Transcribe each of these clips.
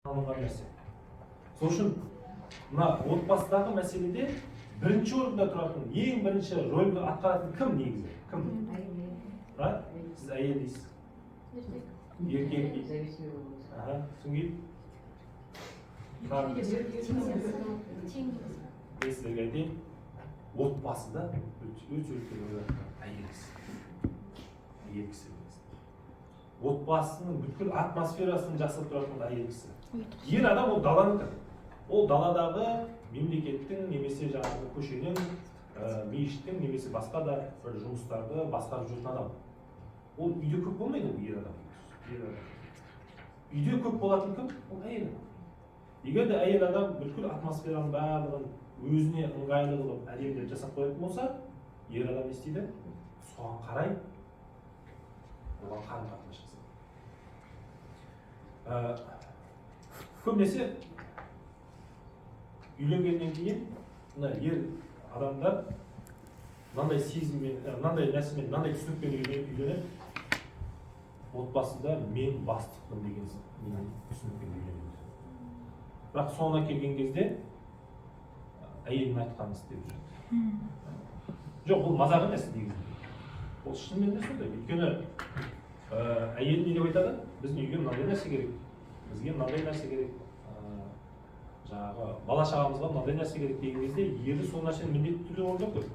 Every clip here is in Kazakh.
Алынған нәрсе. Сол үшін мына отбасыдағы мәселеде бірінші орында тұратын, ең бірінші рөлді атқаратын кім негізі? Кім? А, сіз әйел дейсіз. Еркек дейді. Зависимый болмаса. Аха, содан кейін тағы? Мен сіздерге айтайын, отбасыда өте, өте үлкен рөл атқарады әйел кісі. Әйел кісі отбасының бүткіл атмосферасын жасап тұратын әйел кісі. Ер адам ол даланікі, ол даладағы мемлекеттің немесе жаңағы көшенің, мешіттің немесе басқа да бір жұмыстарды басқарып жүретін адам. Ол үйде көп болмайды. Ол ер адам, ер адам үйде көп болатын кім? Ол әйел адам. Егер де әйел адам бүткіл атмосфераның барлығын өзіне ыңғайлы қылып, әдемілеп жасап қоятын болса, ер адам не істейді? Соған қарай оған қарым қатынас жасайды. Көбінесе үйленгеннен кейін мына ер адамдар мынандай сезіммен, мынандай нәрсемен, мынандай түсінікпен үйленеді: отбасыда мен бастықпын деген түсінікпен үйленеді. Бірақ соңына келген кезде әйелінің айтқанын істеп жүреді. Жоқ, бұл мазақ емес негізінде, ол шынымен де сондай. Өйткені әйел не деп айтады? Біздің үйге мынандай нәрсе керек, бізге мынандай нәрсе керек, жаңағы бала шағамызға мынандай нәрсе керек деген кезде, ері сол нәрсені міндетті түрде орындау керек.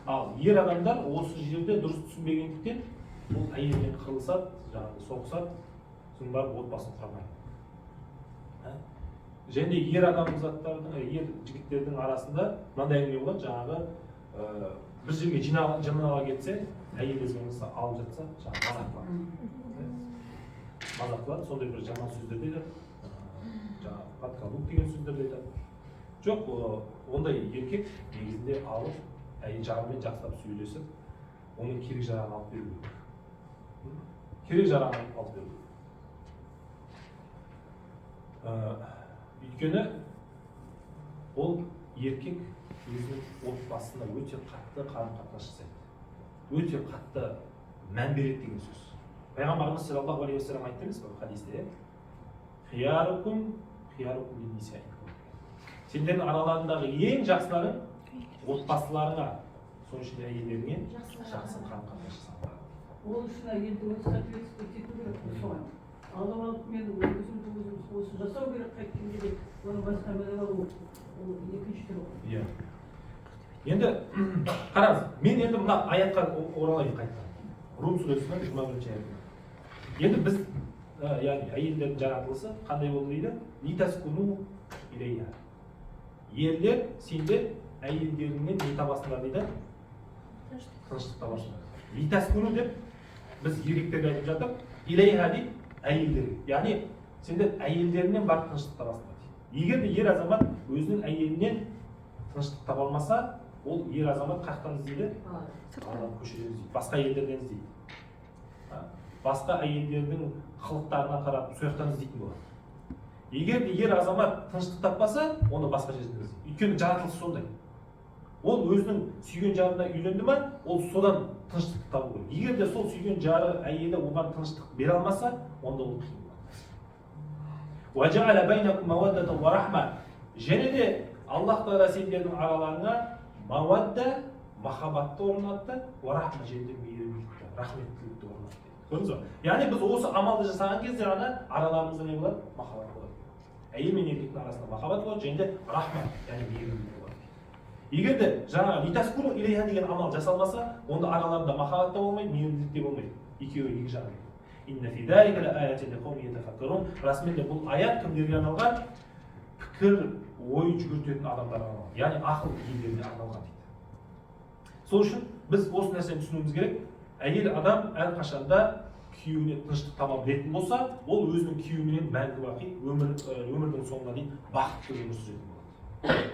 Ал ер адамдар осы жерде дұрыс түсінбегендіктен, ол әйелмен қырылысады, жаңағы соғысады, сосын барып отбасын құра алмайды. Ә? Және де ер адамзаттардың, ер жігіттердің арасында мынандай әңгіме болады: жаңағы бір жерге жинала кетсе, әйелі звондаса, алып жатса, жаңағы мазақ қылады, мазақ қылады, сондай бір жаман сөздерді айтады, жаңағы подкаблук деген сөздерді айтады. Жоқ, ондай еркек негізінде алып, әйел жарымен жақсылап сөйлесіп, оның керек жарағын алып беру керек. Керек жарағын алып беру керек. Өйткені ол еркек өзінің отбасына өте қатты қарым қатынас жасайды, өте қатты мән береді деген сөз. Пайғамбарымыз саллаллаху алейхи уассалам айтты емес пе хадисте, иә? «Хиярукум хиярукум линисаикум». Сендердің араларыңдағы ең жақсыларың отбасыларыңа, соның ішінде әйелдеріңе жақсы қарым қатынас жасағандар. Ол үшін әйелдің өзі соответствовать ету керек қой соған. Алып алып, мен өзімді өзім осы жасау керек қайткенде де, оны басқа мініп алу, ол екінші түрі ғой. Иә, енді қараңыз, мен енді мына аятқа оралайын қайтадан, Рум сүресінің 21-аятына. Енді біз, яғни әйелдердің жаратылысы қандай болды дейді? «Литаскуну илейха». Ерлер, сендер әйелдеріңнен не табасыңдар дейді? Тыныштық табасыңдар. «Литаскуну» деп біз еркектерге айтып жатыр, «илейха» дейді әйелдерге, яғни сендер әйелдеріңнен барып тыныштық табасыңдар дейді. Егер де ер азамат өзінің әйелінен тыныштық таба алмаса, ол ер азамат қай жақтан іздейді? Даладан, көшеден іздейді, басқа әйелдерден іздейді. А? Басқа әйелдердің қылықтарына қарап, сол жақтан іздейтін болады. Егер де ер азамат тыныштық таппаса, оны басқа жерден іздейді. Өйткені жаратылыс сондай: ол өзінің сүйген жарына үйленді ма, ол содан тыныштықты табу керек. Егер де сол сүйген жары, әйелі оған тыныштық бере алмаса, онда ол қиын болады. «Уәжағала байнакум мауаддатан уа рахма». Және де Аллах тағала сендердің араларыңа мауадда, махаббатты орнатты, уа рахма, және де мейірімділікті, рахметтілікті орнатты дейді. Көрдіңіз ба? Яғни біз осы амалды жасаған кезде ғана араларымызда не болады? Махаббат болады. Әйел мен еркектің арасында махаббат болады және де рахма, яғни мейірімділік болады. Егер де жаңағы «литаскуну илейха» деген амал жасалмаса, онда араларында махаббат та болмайды, мейірімділік те болмайды, екеуі екі жақ. «Инна фи залика лааятин лиқауми ятафаккарун». Расымен де, бұл аят кімдерге арналған? Пікір ой жүгіртетін адамдарға арналған, яғни ақыл иелеріне арналған дейді. Сол үшін біз осы нәрсені түсінуіміз керек: әйел адам әрқашанда күйеуіне тыныштық таба білетін болса, ол өзінің күйеуіменен мәңгі бақи өмір, өмірдің соңына дейін бақытты өмір сүретін болады.